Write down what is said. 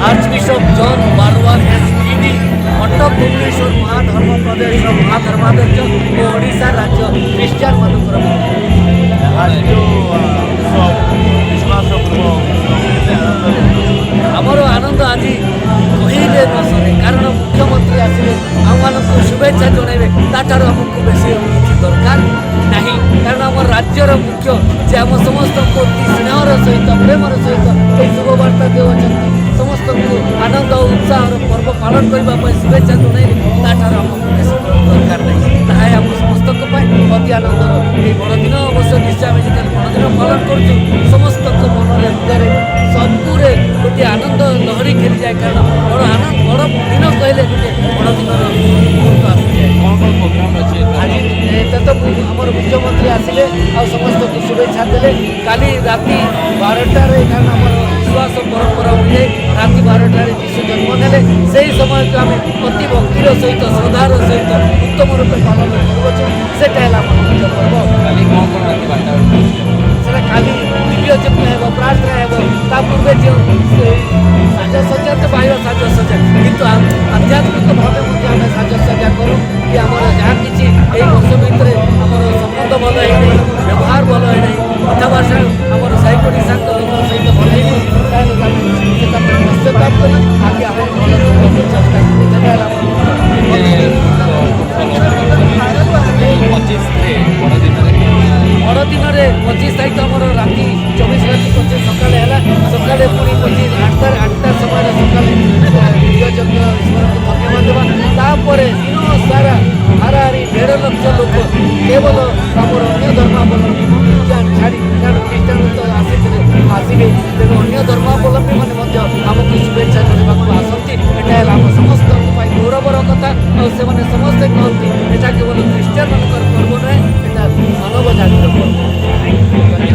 Archbishop John Barwa SPD, Cuttack Bhubaneswar ମହାଧର୍ମ ପ୍ରଦେଶର ମହାଧର୍ମାଧ୍ୟକ୍ଷ ଓ ଓଡ଼ିଶା ରାଜ୍ୟ Christian ମାନଙ୍କର। ଆଜି ଯେଉଁ ଉତ୍ସବ, ଖ୍ରୀଷ୍ଟମାସର ପୂର୍ବ ଉତ୍ସବ, କେତେ ଆନନ୍ଦ? ଆମର ଆନନ୍ଦ ଆଜି କହିଲେ ନ ସରେ, କାରଣ ମୁଖ୍ୟମନ୍ତ୍ରୀ ଆସିବେ, ଆମମାନଙ୍କୁ ଶୁଭେଚ୍ଛା ଜଣାଇବେ, ତାଠାରୁ ଆମକୁ ବେଶୀ କିଛି ଦରକାର ନାହିଁ। କାରଣ ଆମ ରାଜ୍ୟର ମୁଖ୍ୟ ଯେ ଆମ ସମସ୍ତଙ୍କୁ ଅତି ସ୍ନେହର ସହିତ, ପ୍ରେମର ସହିତ ଏହି ଶୁଭବାର୍ତ୍ତା ଦେଉଛନ୍ତି, ସମସ୍ତଙ୍କୁ ଆନନ୍ଦ ଓ ଉତ୍ସାହର ପର୍ବ ପାଳନ କରିବା ପାଇଁ ଶୁଭେଚ୍ଛା ଜଣାଇବେ, ତାଠାରୁ ଆମକୁ ବେଶୀ ଦରକାର ନାହିଁ। ତାହା ଆମ ସମସ୍ତଙ୍କ ପାଇଁ ଅତି ଆନନ୍ଦର ଏହି ବଡ଼ଦିନ। ଅବଶ୍ୟ ନିଶ୍ଚୟ ଆମେ ଯେତେବେଳେ ବଡ଼ଦିନ ପାଳନ କରୁଛୁ, ସମସ୍ତଙ୍କ ମନରେ, ହୃଦୟରେ, ସବୁରେ ଗୋଟିଏ ଆନନ୍ଦ ଲହରୀ ଖେଳିଯାଏ, କାରଣ ବଡ଼ ଆନନ୍ଦ, ବଡ଼ ଦିନ କହିଲେ ଗୋଟିଏ ବଡ଼ ଦିନର ମୁହୂର୍ତ୍ତ ଆସିଯାଏ। କ'ଣ କ'ଣ ପ୍ରୋଗ୍ରାମ ଅଛି? ଆଜି ଏତେ ତ ଆମର ମୁଖ୍ୟମନ୍ତ୍ରୀ ଆସିଲେ ଆଉ ସମସ୍ତଙ୍କୁ ଶୁଭେଚ୍ଛା ଦେଲେ। କାଲି ରାତି 12ଟାରେ, କାରଣ ଆମର ବିଶ୍ୱାସ ପରମ୍ପରା ଅନୁଯାୟୀ ରାତି 12ଟାରେ ଯୀଶୁ ଜନ୍ମ ନେଲେ, ସେହି ସମୟକୁ ଆମେ ଅତି ଭକ୍ତିର ସହିତ, ଶ୍ରଦ୍ଧାର ସହିତ ଉତ୍ତମ ରୂପେ ପାଳନ କରୁଅଛୁ। ସେଟା ହେଲା ଆମର ମୁଖ୍ୟ ପର୍ବ। କାଲି କ'ଣ କ'ଣ ରାତି 12ଟା ବେଳକୁ ଅଛି? ସେଟା କାଲି ଦିବ୍ୟ ଯଜ୍ଞ ହେବ, ପ୍ରାର୍ଥନା ହେବ। ତା ପୂର୍ବେ ଯେଉଁ ସାଜସଜ୍ଜା ତ ବାହ୍ୟ ସାଜସଜ୍ଜା, କିନ୍ତୁ ଆଧ୍ୟାତ୍ମିକ ଭାବେ ମଧ୍ୟ ଆମେ ସାଜସଜ୍ଜା କରୁ କି ଆମର ଯାହା କିଛି ଏଇ ବର୍ଷ ଭିତରେ ଆମର ସମ୍ବନ୍ଧ ଭଲ ହେଇନାହିଁ, ବ୍ୟବହାର ଭଲ ହେଇନାହିଁ, କଥାବାର୍ତ୍ତା ଆମର ସାହି ପଡ଼ିଶାଙ୍କ ଲୋକଙ୍କ ସହିତ ଭଲ ହେଇନି, ତାହେଲେ ଆମେ ସେଟା ପଶ୍ଚାତାପ କରି ଆଗେ ଆମେ ଭଲ କରିବାକୁ ଚେଷ୍ଟା କରୁ। ସେଟା ହେଲା ଆମର। 25ରେ ବଡ଼ଦିନରେ? ବଡ଼ଦିନରେ 25 ତାରିଖ ଆମର ରାତି 24, ରାତି 25 ସକାଳେ ହେଲା। ସକାଳେ ପୁଣି 25 8ଟା, 8ଟା ସମୟରେ ସକାଳେ ଦିବ୍ୟ ଯଜ୍ଞ, ଈଶ୍ୱରଙ୍କୁ ଧନ୍ୟବାଦ ଦେବା। ତାପରେ ଦିନ ସାରା ହାରାହାରି 1.5 ଲକ୍ଷ ଲୋକ, କେବଳ ଆମର ଅନ୍ୟ ଧର୍ମାବଲମ୍ବୀ ଖ୍ରୀଷ୍ଟିଆନ ଛାଡ଼ି, କାରଣ ଖ୍ରୀଷ୍ଟିଆନ ତ ଆସିଥିଲେ, ଆସିବେ, ତେଣୁ ଅନ୍ୟ ଧର୍ମାବଲମ୍ବୀ ମାନେ ମଧ୍ୟ ଆମକୁ ଶୁଭେଚ୍ଛା ଜଣାଇବାକୁ ଆସନ୍ତି। ଏଟା ହେଲା ଆମ ସମସ୍ତଙ୍କ ପାଇଁ ଗୌରବର କଥା। ଆଉ ସେମାନେ ସମସ୍ତେ କହନ୍ତି, ଏଟା କେବଳ ଖ୍ରୀଷ୍ଟିଆନ ମାନଙ୍କର ପର୍ବ ନୁହେଁ, ଏଟା ମାନବ ଜାତିର ପର୍ବ।